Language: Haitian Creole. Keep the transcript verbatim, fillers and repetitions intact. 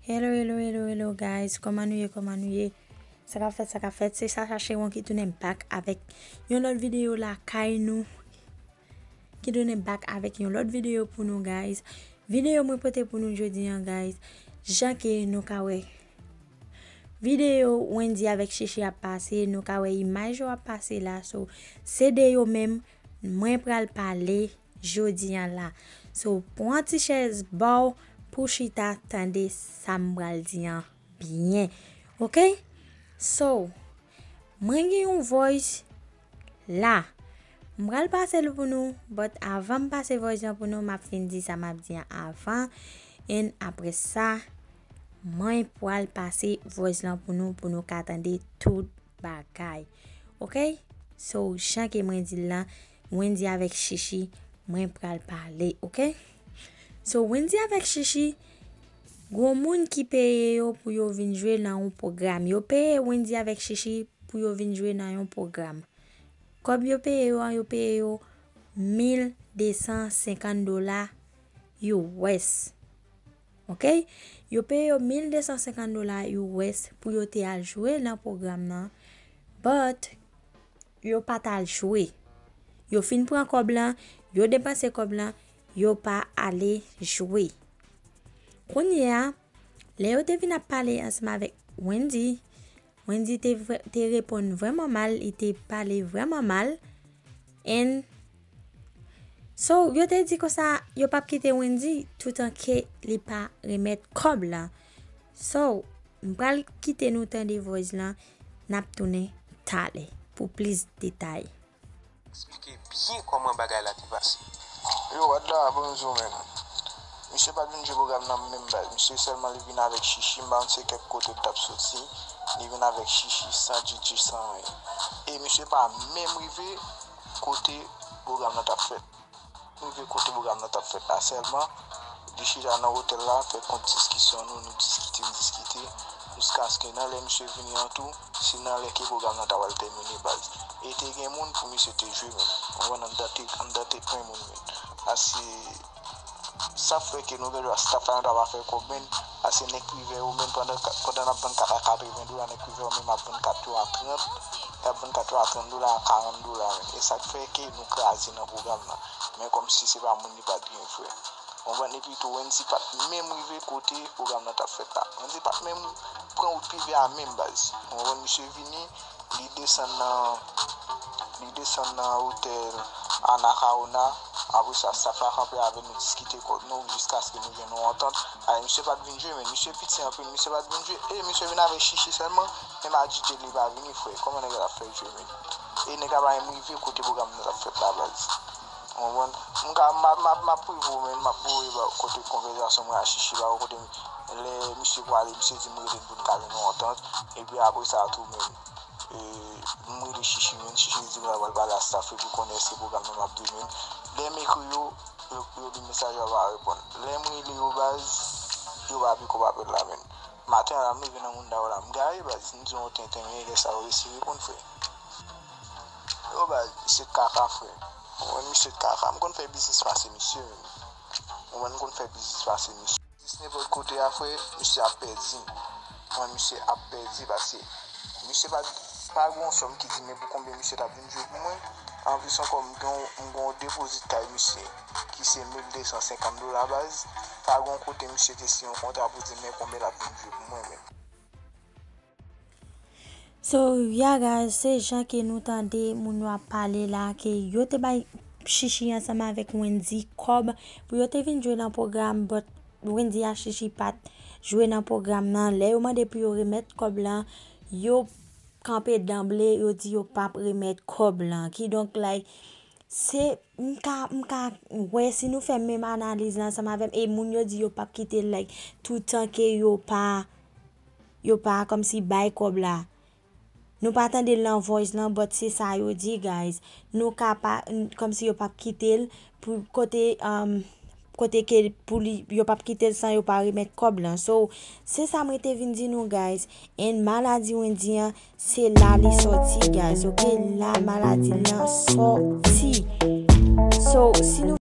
Hello, hello, hello, hello, guys. Kòman nou ye? Kòman nou ye? Sa k ap fèt? Sa k ap fèt? Se Sacha Cheron ki tounen back avèk yon lòt videyo lakay nou. Ki tounen back avèk yon lòt videyo pou nou, guys. Videyo mwen pote pou nou jodi an, guys. Jan ke nou ka wè videyo Wendy avèk Chichi ap pase, nou ka wè imaj yo ap pase la. So, se de yo menm mwen pral pale jodi an la. So, pran ti chèz ba w pou chita tande sa m pral di an byen. Oke? So, mwen gen yon voice la. M pral pase l pou nou, but avan m pase voice lan pou nou, m ap fin di sa m ap di an avan. And apre sa, mwen pral pase voice lan pou nou, pou nou ka tande tout bagay. Oke? So, jan ke mwen di l lan, Wendy avèk Chichi, mwen pral pale, oke? So, Wendy avèk Chichi, gwo moun ki peye yo pou yo vin jwe nan yon pwogram. Yo peye Wendy avèk Chichi pou yo vin jwe nan yon pwogram. Kòb yo peye yo an, yo peye yo mil de san senkant dola U S. Oke? Yo peye yo mil de san senkant dola U S pou yo te al jwe nan pwogram nan. But, yo pa t al jwe. Yo fin pran kòb lan, yo depanse kòb lan, yo pa ale jwe. Kounye a, lè yo te vin ap pale ansanm avèk Wendy, Wendy te, vre- te reponn vrèman mal, li te pale vrèman mal. And so, yo te di konsa, yo p ap kite Wendy toutan ke li pa remèt kòb lan. So, m pral kite nou tande voice lan, n ap tounen talè pou plis detay. Eksplike byen kòman bagay la te pase. Yo, Wadda, bonjou, men. Misye pa t vin jwe pwogram nan menm baz. Misye sèlman li vin avèk Chichi, m pa konn se kèk kote l t ap soti. Li vin avèk Chichi, san Gigi, san anyen. E misye pa menm rive kote pwogram nan t ap fèt. Rive kote pwogram nan t ap fèt la sèlman, li chita nan otèl la, fè kont diskisyon nou, nou diskite, nou diskite, jiskaske nan lè misye vini an tou, se nan lè ke pwogram nan ta pral tèmine baz. E te gen moun pou misye te jwe menm. Ou konprann, anndan te, anndan te plen moun menm. Ase, sa fè ke nou gen dwa staff la, nou ta va fè kòb menm, ase nèg privè yo menm, pandan, pandan n ap vann kat a katreven dola, nèg privè yo menm ap vann kat yo a trant, y ap vann kat yo a trant dola, a karant dola menm. E sa k fè ke nou kraze nan pwogram nan. Men kòmsi se pa moun li pa t gen, frè. Ou konprann? Epi tou, Wendy pa t menm rive kote pwogram nan t ap fèt la. Wendy pa t menm pran wout prive a menm baz. Ou konprann? Misye vini, li desann nan, li desann nan otèl Anacaona. Apre sa, staff la kanpe avè nou, diskite kòb nou, jiskaske nou jwenn yon antant. Ay, misye pa t vin jwe, men misye piti anpil, misye pa t vin jwe. E misye vin avèk Chichi sèlman, menm a G J li pa vini, frè. Kòman nèg la t ap fè jwe, men? E nèg la pa menm rive kote pwogram nan t ap fèt la baz. Ou konprann? M ka, m ap, m ap, m ap prive w, men m ap voye ba w kote konvèsasyon mwen a Chichi ba w, kote lè misye pwale, misye di m rele l pou n ka jwenn yon antant. Epi apre sa tou, men, e, m rele Chichi, men Chichi di m l ap al pale a staff li pou konnen èske pwogram nan m ap jwe, men. Lè m ekri yo, yo, yo li mesaj yo pa reponn. Lè m rele yo baz, yo pa pik up apèl la, men. Maten an la, m leve nan mounda yo la, m gaye baz, m di yon tenten, men lè sa yo resi reponn, frè. Yo baz, misye t kaka, frè. Ou konprann, misye t kaka. M konn fè biznis pase misye, men. Ou konprann, m konn fè biznis pase misye. Biznis nenpòt kote a, frè, misye ap pèdi. Ou konprann, misye ap pèdi pase misye pa, pa gen yon sòm ki di men pou konbyen misye t ap vin jwe pou mwen. Anplis ankò, m gen yon, m gen yon depozit kay misye ki se mil de san senkant dola baz. Pa gen yon kote misye te siyen yon kontra pou di men konbyen l ap vin jwe pou mwen menm. So, yeah guys, se jan ke nou tande moun yo ap pale la, ke yo te bay Chichi ansanm avèk Wendy kòb pou yo te vin jwe nan pwogram, but Wendy a Chichi pa t jwe nan pwogram nan. Lè yo mande pou yo remèt kòb lan, yo kanpe danble, yo di yo p ap remèt kòb lan. Kidonk, like, Se, m ka, m ka wè si nou fè menm analiz la ansanm avè m, e moun yo di yo p ap kite l, like, toutan ke yo pa, yo pa kòmsi bay kòb la. Nou pa tande l nan voice lan, but se sa yo di, guys. Nou ka pa, n- kòmsi yo p ap kite l pou kote, um, kote ke pou li, yo p ap kite l san yo pa remèt kòb lan. So, se sa mwen te vin di nou, guys. And maladi Wendy an, se la li sòti, guys, ok? La maladi lan sòti. So, si nou